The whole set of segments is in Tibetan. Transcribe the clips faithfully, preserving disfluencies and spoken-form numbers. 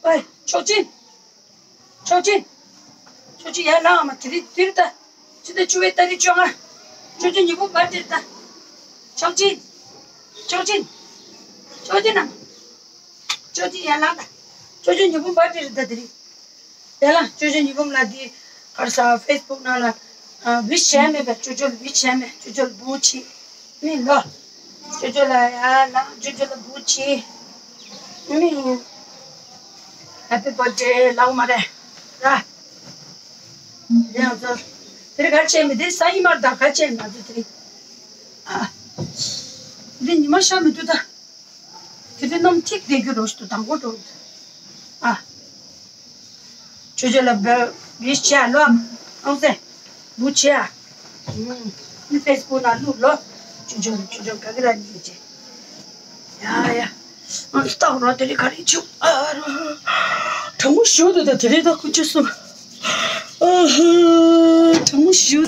ཨོའི། ཆོག་ཅིན། ཆོག་ཅིན། ཆོག་ཅིན་ཡར་ལངས། ཨ་མ་དེ་རིང་དེ་རིང་ད། ཕྱི་ཟླ་བཅུ་པའི་ཏ་རིག་བཅོ་ལྔ། ཆོག་ཅིན་ཉི་མ་བར་ཌེ་རེད་ད། ཆོག་ཅིན། ཆོག་ཅིན། ཆོག་ཅིན་ཨ་མ། ཆོག་ཅིན་ཡར་ལངས་ད། ཆོག་ཅིན་ཉི་མ་བར་ཌེ་རེད་ད་དེ་རིང་། ཡ་ལ་ཅོ་ཅོ་ཉི་འབུམ་ལགས་འདི་གར་ས་ཕེ་སི་བུག་ནང་ལ་ཝིཤ་བྱས་མེད་པས། ཅོ་ཅོ་ལ་ཝིཤ་བྱས་མེད། ཅོ་ཅོ་ལ་བུ་ཆི་མི་ལོ། ཅོ་ཅོ་ལ་ཡ་ལ་ཅོ་ཅོ་ལ་བུ་ཆི་མི། ཧེ་པི་བར་ཌེ་ལའོ་མ་རེད་ར། ཡང་ཚོ་དེ་རིང་ག་བྱས་མེད། དེ་སང་ཉིན་མར་ད་ག་བྱས་མ་ཚོ་དེ་རིང་། ཨ། འདི་ཉི་མ་ཤར་མི་འདུག་ད། དེ་དུས་གནམ་ཐིག་བསྡད་རྒྱུ་རོ་ཞིག་འདུག་དང་པོ་འགྲོ། ཨ། ཅོ་ཅོ་ལ་བ་ཝིཤ་བྱས་ལོ། ཨང་སེ། བུ་ཆེ་ཨ། ཨུམ། ནི་ཕེ་སི་བུག་ནང་བླུགས་ལོ། ཅོ་ཅོ་ཅོ་ཅོ་ག་གི་ར་ཉིན་ཅེ། ཡ་ཡ། ཨ་སྟག་ར་དེ་རིང་ག་རེ་བྱུང་ཨ་ར། གྲང་མོ་ཞུ་འདུག་ད་དེ་རིང་ད་ཁུ་ཆུ་སོང་། ཨ་ཧ། གྲང་མོ་ཞུ།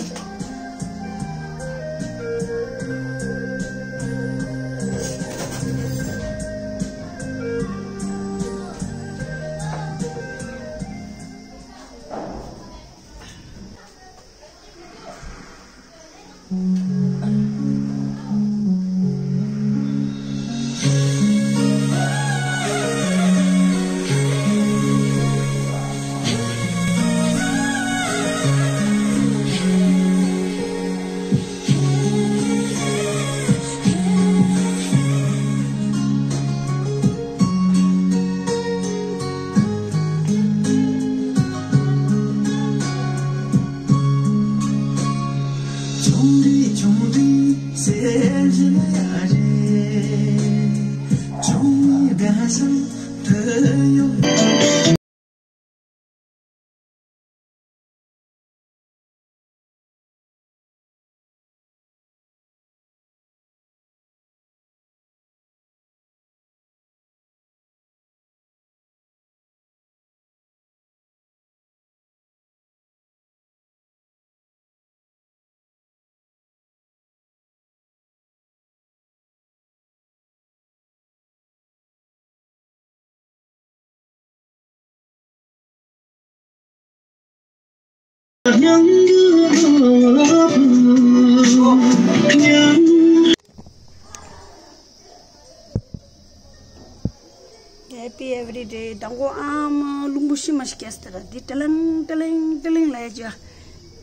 Happy every day. དང་པོ་ཨ་མ་རླུང་བུ་ཤི་མ་ཤི་ཀྱེ་སྟེ་ར་འདི་ཏེ་ལེང་ཏེ་ལེང་ཏེ་ལེང་ལ་ཡ་ཅི་ཡ།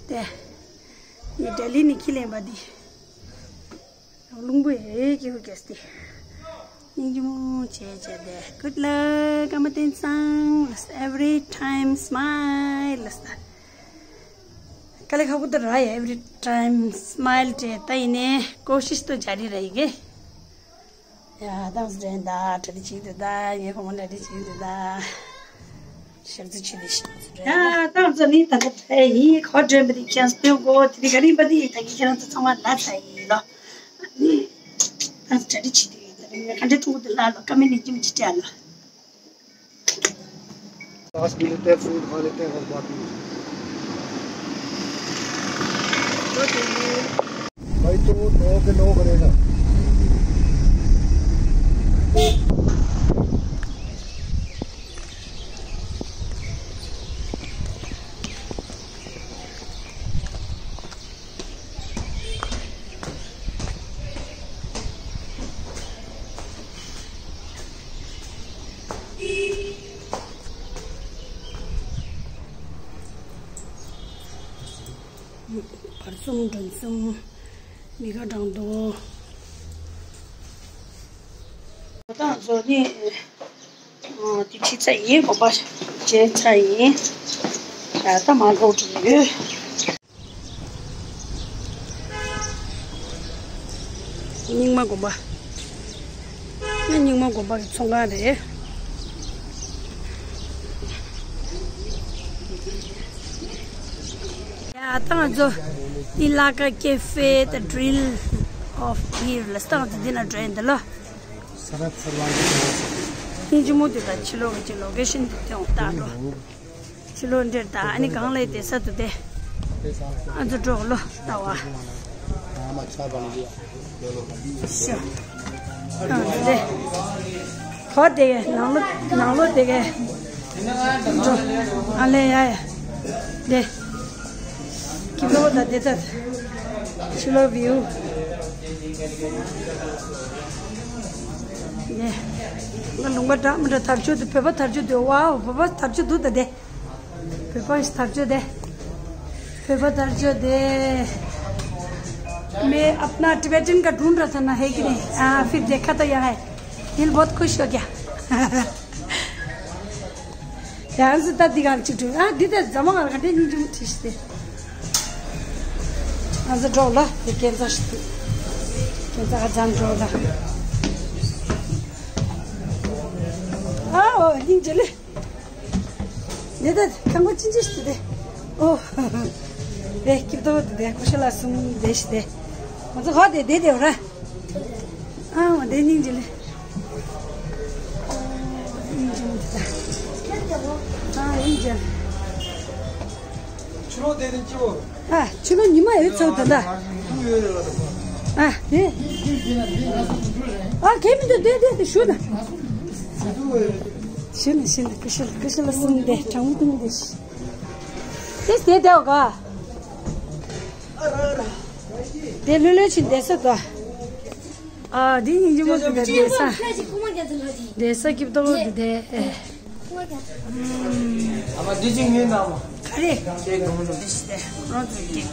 ཏེ། ངས་ལྡི་ལི་ནས་ཁྱི་ལེན་པ་འདི། རླུང་བུ་ཧེ་ཀྱི་ཧུ་ཀྱེ་སྟེ། སྙིང་རྗེ་མོ་བྱས་བྱས་ཏེ། Good luck ཀརྨ་བསྟན་བཟང་ལ་སྟེ། Every time smile ལ་སྟེ། དཀའ་ལས་ཁག་པོ་ད་ར་ཡ། Every time smile བྱས་ད་ཡིན་ནའི་ཀོ་ཤིཤ་ཏོ་ཇ་རི་ར་ཡི་གེ། ཡ་ཏང་སི་རེད་ད། གྲ་སྒྲིག་བྱེད་དེ་ད། ངའི་ཕོ་མོ་གྲ་སྒྲིག་བྱེད་དེ་ད། ཞག་ཚི་ཆི་ལི་ཞག་ཚི་རེད། ཡ་ཏང་སི་ནི་ད་ད་ད་ཡིན། ཁོ་འདྲེན་པ་དེ་ཁྱེད་སྤེལ་གོ་དེ་རིང་ག་རིང་པ་དེ་ད་གི་ཁྱེད་རང་ཚོ་ཚང་མ་ལ་ཚ་ཡིན་ལོ། ནི་ཏང་སི་གྲ་སྒྲིག་བྱེད་དེ་ཡིན། ད་རིང་ངས་ག་འདྲེ་ཐུང་གོ་དེ་ལ་ལོ་ཀ་མེད་ནི་ཅི་མི་ཅི་སྤྲད་ལོ། सांस भी लेते हैं, फूल खा लेते हैं और बात भी। भाई तो नौ के नौ करेगा। བར་གསུམ་མགྲོན་གསུམ་མི་ཁ་གྲང་དོ། ད་བཟོ་ནི། ཨ། དེ་ཁྲིད་ཚར་ཡིན། གོམ་པ་བྱས་ཚར་ཡིན། ད་མར་ལོག་འགྲོ་ཡོད། རྙིང་མ་དགོན་པ། ཨ་རྙིང་མ་དགོན་པ་གི་ཚོང་ཁང་རེད། ཡ་ད་ང་ཚོ་འདི་ལ་ཀ་cafe the Thrill of Beer ལ་ད་ང་ཚོ་འདི་ན་འགྲོ་ཡིན་འདི་ལ། སྙིང་རྗེ་མོ་དེ་དང་ཕྱི་ལོགས་ཀྱི་location དེ་དེ་འོང་ལྟ་འགྲོ། ཕྱི་ལོགས་འདིར་ད་ཨ་ནི་གང་ལས་དེ་ས་དུ་དེ། ཨ་ཚོ་འགྲོ་ལོ་ལྟ་བ། ཤོ། ཨ་དེ། གོ་དེ་གས་ནང་ལོ་ནང་ལོ་དེ་གས། འགྲོ། ཨ་ལས་ཡ་ཡ། དེ། ཁྱི་ལོ་ད་དེ་ད། ཕྱི་ལོགས་view། ནས། ང་ལུང་པ་འདྲ་མི་འདྲ་དར་ཆོག་དུ་བོད་པ་དར་ཆོག་དུ་wow བོད་པ་དར་ཆོག་འདུག་ད་དེ། བོད་པ་དར་ཆོག་དེ། བོད་པ་དར་ཆོག་དེ། मैं अपना टिबेटन का ढूंढ रहा था ना, है कि नहीं? हाँ, फिर देखा तो यहाँ है। दिल बहुत खुश हो गया। ཡང་སྲིད་ད་འདི་གང་ཅིག་འགྲོ། ཨ་འདི་ད་རྫ་མ་གང་ག་འདི་སྙིང་རྗེ་མོ་བྲིས་ཏེ། ང་ཚོ་འགྲོ་ལ་འདི་ཁྱེད་ཚོ་ཞིག་འདུག་ཁྱེད་ཚོ་ཧ་ཅང་འགྲོ་ལ། ཨ་འོ་སྙིང་རྗེ་ལེ། འདི་ད་ཁང་པ་ཅི་ཅི་ཞིག་འདི། ཨོ། དེ་སྐྱིད་ཏོ་འདི་དེ་ཀུ་ཤ་ལ་སུམ་དེ་ཞིག་དེ། ང་ཚོ་ཧ་དེ་དེ་དེ་འོ་ར། ཨ་འོ་དེ་སྙིང་རྗེ་ལེ། སྙིང་རྗེ་མོ་དེ་ད། ཨ་སྙིང་རྗེ། ཕྱི་ལོགས་བསྡད་དེ་སྐྱིད་པོ། ཨ་ཕྱི་ལོགས་ཉི་མ་ཡོད་ཚོད་དེ་འདྲ། ཨ་དེ། ཨ་གལ་མི་འདུག་དེ་དེ་དེ་ཞུ་ན། ཞུ་ན་ཞུ་ན་ཀུ་ཤ་ལ་ཀུ་ཤ་ལ་སུམ་དེ་གྲང་མོ་དུང་དེ་ཞིག་དེ་དེ་དེ་འོ་ག་དེ་ལྷོད་ལྷོད་ཕྱིན་བསྡད་ས་དོ། ཨ་འདི་སྙིང་རྗེ་མོ་དེ་འདྲ་བསྡད་ས། བསྡད་ས་སྐྱིད་པོ་འདུག་དེ། ཨ་མ་འདི་ཅིག་ངའི་ནང་མ། ག་རེ། ཁྱེད་གང་འགྲོ། རང་ཚོ་སྐྱིད།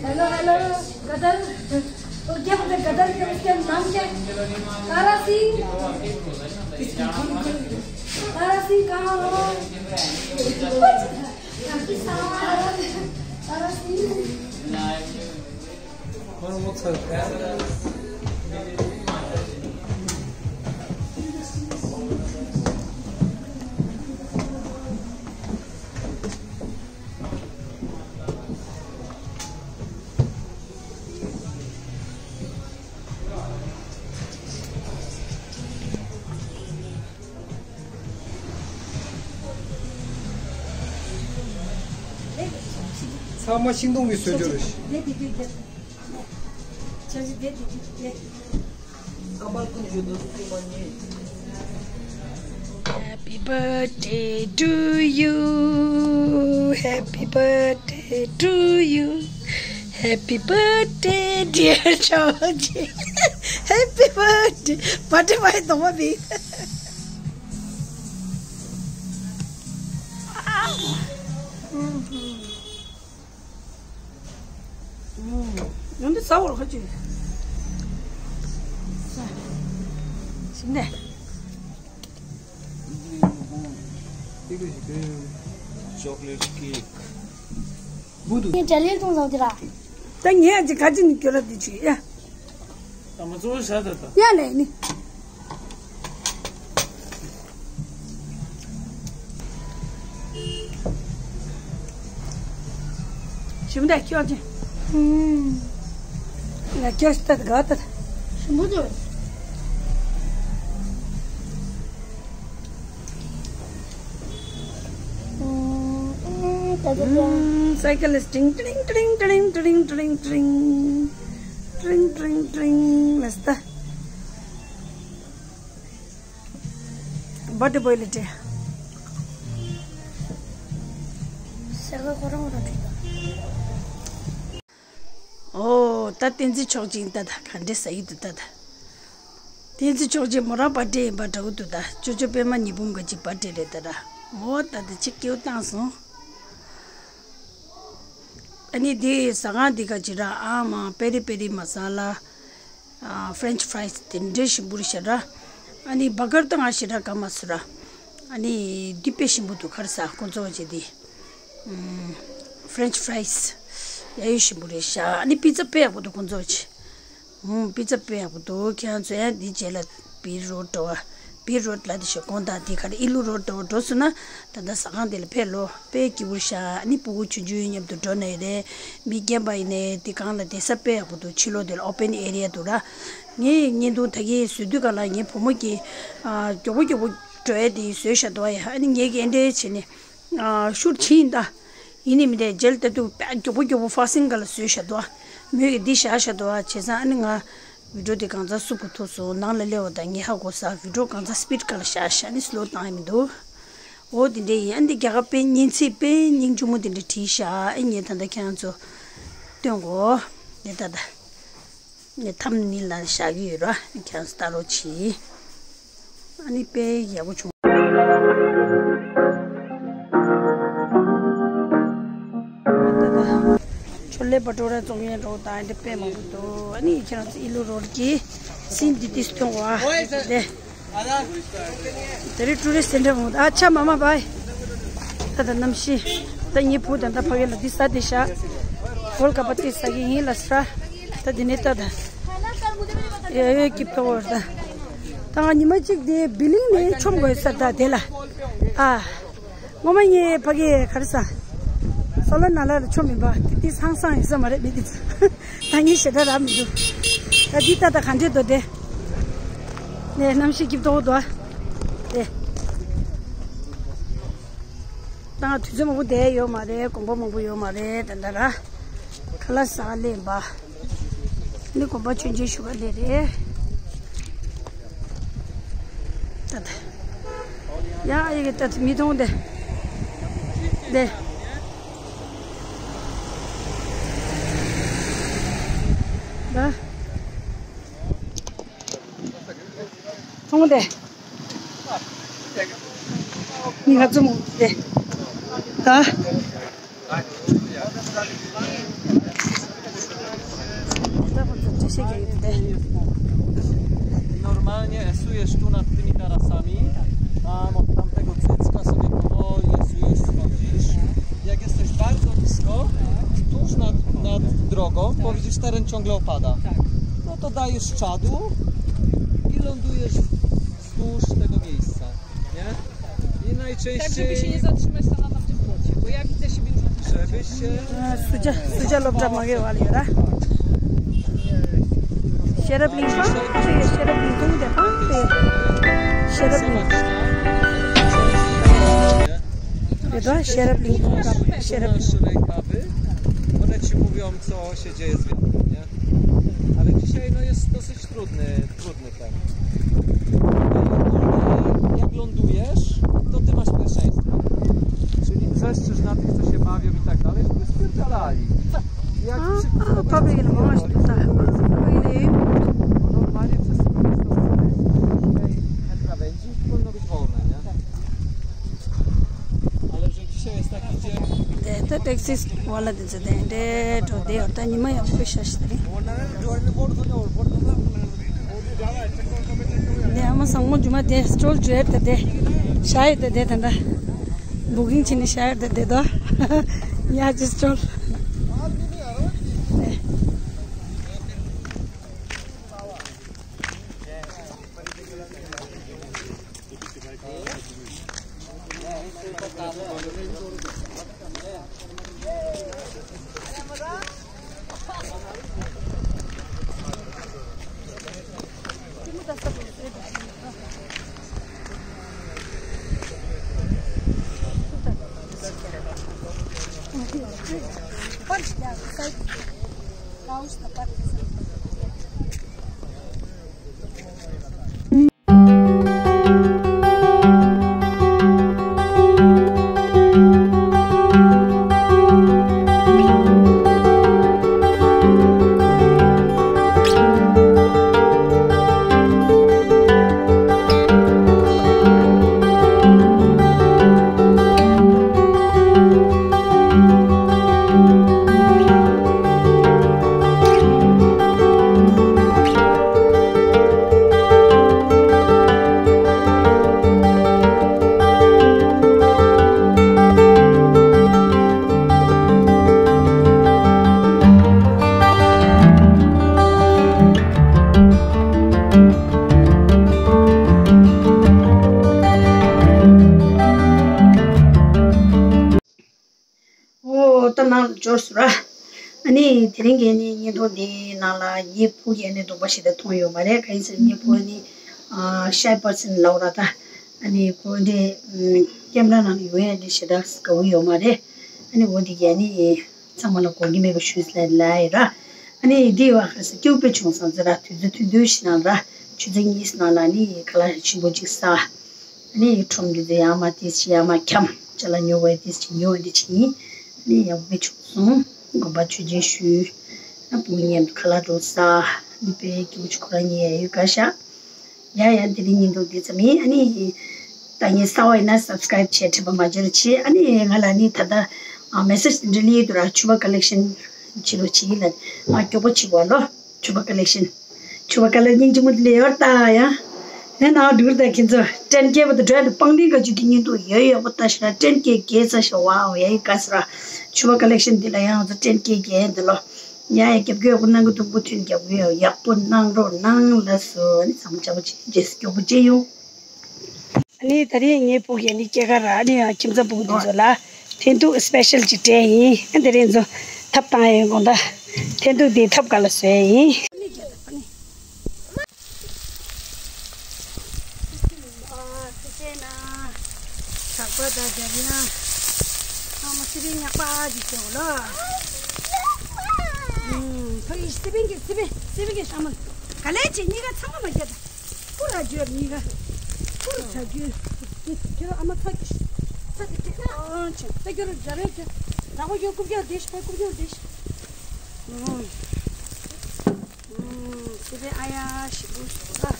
हेलो हेलो। गदर। तो क्या बोलते हैं, गदर के उसके नाम क्या है? तारा सिंह। तारा सिंह कहाँ हो? तारा सिंह। ཚང་མ་ཤིང་སྡོང་གི་བཟོས་བཅུག་རེད། Happy birthday to you. Happy birthday to you. Happy birthday, dear Georgie. Happy birthday. Birthday boy, don't worry. ཡོང་འདི་ཟ་བར་ཁ་ཅིག་ཟ། ཞིམ་ནས། Chocolate cake. ངས་འབྲས་ལེན་གཏོང་བཟང་དེ་ར། ད་ངས་ཅིག་ག་ཅི་ནི་སྐྱོ་ར་འདི་ཅིག་ཡ། ད་མ་གཙོ་བོ་བྱ་ད་ད། ཡ་ལས་ནི། ཞིམ་ད་སྐྱོ་ཅི། ཧུམ། ཡ་སྐྱོ་ཤི་ད་དགའ་ད། ཞིམ་པོ་འདུག Cycle is ting ting ting ting ting ting ting ting ting ting ting ting ting. Let's go. Birthday boy ལ་སྤྲད། ཟེར་ག་ཁོ་རང་རང་ཁྲིད་ད། ཨོ། ད་བསྟན་འཛིན་ཆོས་སྦྱིན་ད་ད་ག་འདྲས་ཟ་ཡི་འདུག་ད་ད། བསྟན་འཛིན་ཆོས་སྦྱིན་མོ་རང་པར་ཊི་ཡིན་པ་འདྲ་བོ་འདུག་ད། ཅོ་ཅོ་པད་མ་ཉི་འབུམ་ག་ཅིག་པར་ཊི་རེད་ད་ད། ཨོ་ད་ད་ཅིག་སྐྱེའུ་བཏང་སོང་། ཨ་ནི་དེ་ཟ་ཁང་དེ་ག་ཅི་ར་ཨ་མ་པེ་རི་པེ་རི་མ་ས་ལ། ཨ་ཕྲེན་ཆི་ཕ་རའི་སི་དེ་འདྲ་ཞིམ་པོ་རེད་ཤག་ར། ཨ་ནི་བྷར་གར་ད་ང་ཞེ་དྲག་དགའ་མ་སོང་ར། ཨ་ནི་འདི་དཔེ་ཞིམ་པོ་འདུག་ག་རེ་ཟ་ཁོང་ཚོ་བ་བྱེད་དེ། ཨམ་ཕྲེན་ཆི་ཕ་རའི་སི་ཡ་ཡོ་ཞིམ་པོ་རེད་ཤག་ཨ་ནི་པི་ཛ་དཔེ་ཡག་པོ་འདུག་ཁོང་ཚོ་བ་བྱེད། ཨུམ། པི་ཛ་དཔེ་ཡག་པོ་འདུག་ཁྱེད་རང་ཚོ་ཡང་འདི་རྗེས་ལ་བིལ་རོཌ་འགྲོ་བ། བིལ་རོཌ་ལ་དེ་ཞོག་དགོང་དག་འདི་ག་རེ་ཨི་ལུ་རོཌ་འགྲོ་བ་འགྲོ་སོང་ན་ད་ལྟ་ཟ་ཁང་དེ་ལ་ཕེབས་ལོ། དཔེ་སྐྱིད་པོ་ཤག་ཨ་ནི་ཕྲུ་གུ་ཆུང་ཆུང་མཉམ་དུ་འགྲོ་ནའི་རེད། མི་རྒན་པ་ཡིན་ནའི་དེ་སྒང་ལ་བསྡད་ས་དཔེ་ཡག་པོ་འདུག་ཕྱི་ལོགས་དེ་ལ་ཨོ་པན་ཨེ་རི་ཡ་འདུག་ར། ངས་བརྙན་ཐུང་ད་གིན་བཟོ་དུས་སྒང་ལ་ངའི་བུ་མོ་གིས་ཨ་མགྱོགས་པོ་མགྱོགས་པོ་འགྲོ་ཡ་དེ་བཟོས་བཞག་འདུག་ཨ། ཡ་ཨ་ནི་ངས་ཀྱིས་ཨེ་འདྲ་བྱས་ནས། ཨ་ཤུར་ཕྱིན་ད། ཡིན་ནི་མི་འདྲ་རྗེས་ལ་ལྟ་དུས་དཔེ་མགྱོགས་པོ་མགྱོགས་པོ་ཕ་སིང་ག་ལ་བཟོས་བཞག་འདུག་ཨ། མོས་ཀྱིས་འདི་བཞག་བཞག་འདུག་ཨ། བྱས་ཙང་ཨ་ནི་ང་བི་ཌིའོ་དེ་གང་ཙམ་སུབ་པོ་ཐུག་སོང་། ནང་ལ་སླེབས་པ་དང་ངས་ཧ་གོ་ས། བི་ཌིའོ་གང་ཙམ་སི་པིཌ་ག་ལ་བཞག་བཞག་ནི་སི་ལོ་བཏང་ཡ་མི་འདུག་འོ་དེ་འདྲ་ཡིན། ཨ་འདི་རྒྱ་གར་དཔེ་སྙན་ཚིག་དཔེ་སྙིང་རྗེ་མོ་དེ་འདྲ་བྲིས་བཞག་ཨ་ངས་ད་ལྟ་ཁྱེད་རང་ཚོ་སྟོན་གོ། དེ་ད་ད། ངས་ཐམ་ནེལ་ལ་བཞག་གི་ཡོད་ར། ཁྱེད་རང་ཚོ་ལྟ་རོགས་གྱིས། ཨ་ནི་དཔེ་ཡག་པོ་བྱུང་། ད་ད་ཆོ་ལེ་བ་ཊོ་ར་བཙོང་ཡས་འགྲོ་དང་འདི་དཔེ་མང་པོ་འདུག་ཨ་ནི་ཁྱེད་རང་ཚོ་ཨི་ལུ་རོཌ་ཀྱི་སིན་འདི་ཏིས་ཐོན་བ་དེ། དེ་རིང་ཊུ་རི་སི་སེན་ཊར་འོང་། ཨ་ཆ་མ་མ་བའི། ད་ད་གནམ་གཤིས། ད་ངའི་བུ་ད་ད་ཕ་གི་ལ་འདི་ཟ་དེ་ཤག་གོལ་ཀ་པ་ཏི་ཟ་གི་ཡིན་ལ་ས། ད་འདི་ནས་ད་ད། ཡ་ཡོད་ཀྱི་ཕེ་བོར་ད། ད་ང་ཉི་མ་གཅིག་དེ་བི་ལིང་ནས་མཆོང་དགོས་ས་ད་དེ་ལ། ཨ། ངོ་མ་ངའི་ཕ་གི་ག་རེ་ཟ། སོ་ལ་ན་ལ་ལ་མཆོང་མིན་པ་དེ་དེ་སང་སང་ཡིན་ས་མ་རེད་མི་དེ་ཚོ། ད་ངས་ཞེ་དྲག་རག་མི་འདུག་ད་འདི་ལྟ་ད་ག་འདྲས་འདུག་དེ། ནས་གནམ་གཤིས་སྐྱིད་པོ་འདུག་དེ། ད་དུས་ཚོད་མང་པོ་བསྡད་ཡོད་མ་རེད། དགོང་པ་མང་པོ་ཡོད་མ་རེད་ད་ལྟ་ར། ཁ་ལག་ཟ་ག་སླེབས་པ། འདི་དགོན་པ་ཆུང་ཆུང་ཞིག་ག་སླེབས་རེད། ད་ད། ཡ་ཨེ་གི་ད་མི་མཐོང་དེ། དེ། ད། མཐོང་དེ། མི་ང་ཚོ་མོ་དེ། ད། Normalnie esujesz tu nad tymi tarasami, tam od tamtego cycka sobie powoli esujesz, schodzisz. Jak jesteś bardzo nisko, tuż nad, nad drogą, bo widzisz, teren ciągle opada. No to dajesz czadu i lądujesz wzdłuż tego miejsca, nie? I najczęściej... Tak, żeby się nie zatrzymać sama na tym płocie, bo ja widzę siebie już na tym płocie. Żeby się... Suja, suja lobda mage wali ra. Sherab ling pa, sherab ling tung de pa, sherab ling. Sherab ling tung de pa, sherab ling. Masz rękawy, one ci mówią, co się dzieje z wiatrem, nie? Ale dzisiaj, no, jest dosyć trudny, trudny ten. Ogólnie jak lądujesz, to ty masz pierwszeństwo. Czyli wrzeszczysz na tych, co się bawią i tak dalej, żeby spierdalali. Jak A, przy- a, public in most of the, really? Normalnie wszyscy powinni stać na krawędzi i powinno być wolne, nie? Ale że dzisiaj jest taki dzień. དེ་ད་ཊེག་སི་ཝ་ལ་དེ་ཚོ་དེ་འདྲའི་འགྲོ་དེ་ཡོད། ད་ཉི་མ་ཡག་པོ་ཤར་ཤག་རེད། དེ་ཨ་མ་བཟང་མོ་རྒྱུ་མ་དེ་སི་ཊོལ་འཇོག་ཡར་དེ་དེ་ཤར་ཡོད་དེ་དེ་ད་ད་བུ་ཀིང་བྱས་ནས་ཤར་ཡོད་དེ་དེ་དོ་ཡ་ཅི་སི་ཊོལ། སུ་ར། ཨ་ནི་དེ་རིང་གི་ནི་བརྙན་ཐུང་འདིའི་ནང་ལ་ངའི་བུ་གིས་ནི་གདོང་པ་ཞེ་དྲག་མཐོང་ཡོད་མ་རེད། གང་ཡིན་ཟེར་ངའི་བུ་ནི་ཨ་shy person ལབ་ར་ད། ཨ་ནི་ཁོ་འདི་ཨམ་ཀེམ་ར་ནང་ཡོད་ཡ་འདི་ཞེ་དྲག་དགའ་བོ་ཡོད་མ་རེད། ཨ་ནི་འོ་འདི་གས་ནི་ཚང་མ་ལ་དགོངས་འགལ་མེད་པ་ཞུས་ལ་ལ་ཡི་ར། ཨ་ནི་འདི་བ་ཁ་ས་སྐྱོ་པོ་བྱུང་སོང་ཟེར་ར། དུས་ཚོད་ཐུང་ཐུང་ཞིག་ནང་ར། ཆུ་ཚོད་གཉིས་ནང་ལ་ནི་ཁ་ལག་ཆེན་པོ་གཅིག་ཟ། ཨ་ནི་ཁྲོམ་འདི་ཚོ་ཡར་མར་ཏིས་ཅི་ཡར་མར་འཁྱམ། ཅ་ལག་ཉོ་བའི་ཏིས་ཅི་ཉོ་འདི་ཅི་ཡིན། ཨ་ནི་ཡག་པོ་བྱུང་སོང་། དགོན་པ་མཆོད་མཇལ་ཞུས། ཨ་བུ་མཉམ་དུ་ཁ་ལག་འགྲོ་ཟ། འདི་པའི་སྐྱིད་པོ་ཆུ་ཁོ་རང་ཉལ་ཡོད་ག་ཤ། ཡ་ཡ་འདི་རིང་ཉིན་ཐོ་འདི་ཙམ་ཡིན། ཨ་ནི་ད་ངས་གསར་བ་ཡིན་ན་subscribe བྱས་དྲན་པ་མ་བརྗེད་རོགས་བྱེད། ཨ་ནི་ང་ལ་ནི་ད་ལྟ་message་འདི་འདྲ་སླེབས་འདུག་ར། ཕྱུ་པ་collection་བྱེད་རོགས་བྱེད་ལ། ང་མགྱོགས་པོ་བྱེད་དགོས་ལོ། ཕྱུ་པ་collection། ཕྱུ་པ་collection་སྙིང་རྗེ་མོ་འདི་ལས་ཡོད་ད་ཡ། ཨེ་ན་འགྲུལ་ད་ཁྱེད་ཚོ་ཊེན་ཀེ་བ་དང་འགྲོ་ཡ་དང་སྤང་ལིང་ག་ཅུ་དེ་ཉིན་དུ་ཡོད་ཡོད་པོ་ལྟ་ཞིག་ན་ཊེན་ཀེ་རྒྱལ་ས་ཞིག་ཝའོ་ཡ་ཡི་ག་ས་ར། ཕྱུ་པ་collection་འདི་ལ་ཡང་ང་ཚོ་ཊེན་ཀེ་རྒྱལ་འདི་ལོ། ཡ་ཡ་རྒྱབ་སྐྱོར་ཡག་པོ་གནང་གི་འདུག་པོ་མཐུན་རྒྱབ་གི་ཡོད། ཡག་པོ་གནང་རོགས་གནང་ལ་སོ། ཨ་ནི་ཚང་མ་ཅག་པོ་བྱེད་རྗེས་སུ་མགྱོགས་པོ་བྱེད་ཡོང་། ཨ་ནི་ད་རེས་ངའི་བུ་གིས་ནི་སྐྱེས་སྐར་ར་ཨ་ནི་ཡང་ཁྱིམ་ཚང་བུ་འདི་ཚོ་ལ་འཐེན་ཐུག་སི་པེ་ཤལ་ཅིག་སྤྲད་ཡིན། ཨ་འདི་རེས་ཚོ་ཐབ་བཏང་ཡོད་དགོངས་ད། འཐེན་ཐུག་འདི་ཐབ་ག་ལ་བཟོས་ཡིན། ཨ་ཚེ་ཚེ་ན། ཞག་པ་དང་རྒྱབ་ཡང་། ཨ་མ་སི་པན་ཉག་པ་ཅིག་བྱེད་འོ་ལ། ཨུམ་ཕ་གི་སི་པན་གི་སི་པན་སི་པན་གི་ཤ་མོ། ག་ལེ་ཅི་གཉིས་ཀ་ཚང་མ་མ་རྒྱབ། ཀུ་ར་རྒྱབ་གཉིས་ཀ། ཀུ་ར་ཆ་རྒྱུ། ཁྱེད་རང་ཨ་མ་ཚ་གི་ཚ་གི་ཏི་ཨ་ཆེ་ད་ཁྱེད་རང་རྒྱ་རེ་རྒྱ། ད་ཁོ་ཁྱེད་རྐུབ་བཀྱག་བདེ་ཤི་ཕ་རྐུབ་བཀྱག་བདེ་ཤི། ཨུམ། ཨུམ། སི་པན་ཨ་ཡ་ཞིག་འདུག་ཟེར་བ།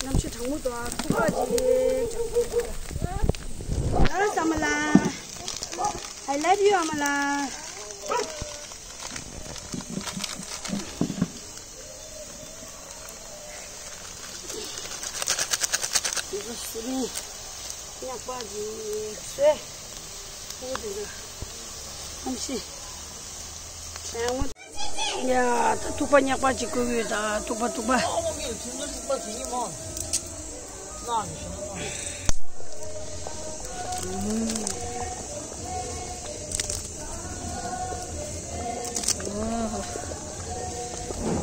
གནམ་གཤིས་གྲང་མོ་འདུག་ཨ། ཐུག་པ་ཅིག་གྲང་མོ་འདུག་ཨ། ཨ་ལ་ས་མ་ལ། I love you ཨ་མ་ལ། སི་པན་ཉག་པ་ཅིག་བཟོས། ཨོ་དེ་འདྲ། གནམ་གཤིས་གྲང་མོ། ཡ་ད་ཐུག་པ་ཉག་པ་ཅིག་བསྐོལ་གི་ཡོད་ད། ཐུག་པ་ཐུག་པ། ཨོ།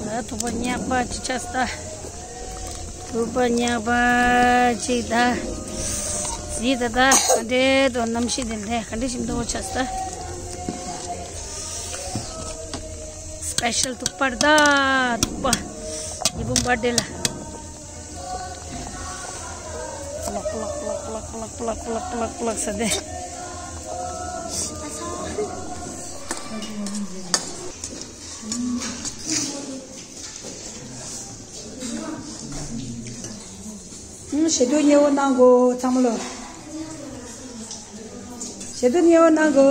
ད་ཐུག་པ་ཉག་པ་ཅིག་ཆགས་སོང་ད། ཐུག་པ་ཉག་པ་ཅིག་ད། གཟིགས་ད་ད་ག་འདྲས་འདུག་གནམ་གཤིས་དེ་འདྲས་ག་འདྲས་ཞིག་འདུག་ཆགས་སོང་ད། སི་པེ་ཤལ་ཐུག་པ་རེད་ད། ཐུག་པ། ཉི་བུ་བར་ཐི་ཌེ་ལ། ཀློག་ཀློག་ཀློག་ཀློག་ཟེར་ཏེ། ཨུམ། ཞེ་དྲག་མཉེས་པོ་གནང་གོ་ཚང་མ་ལོ། ཞེ་དྲག་མཉེས་པོ་གནང་གོ།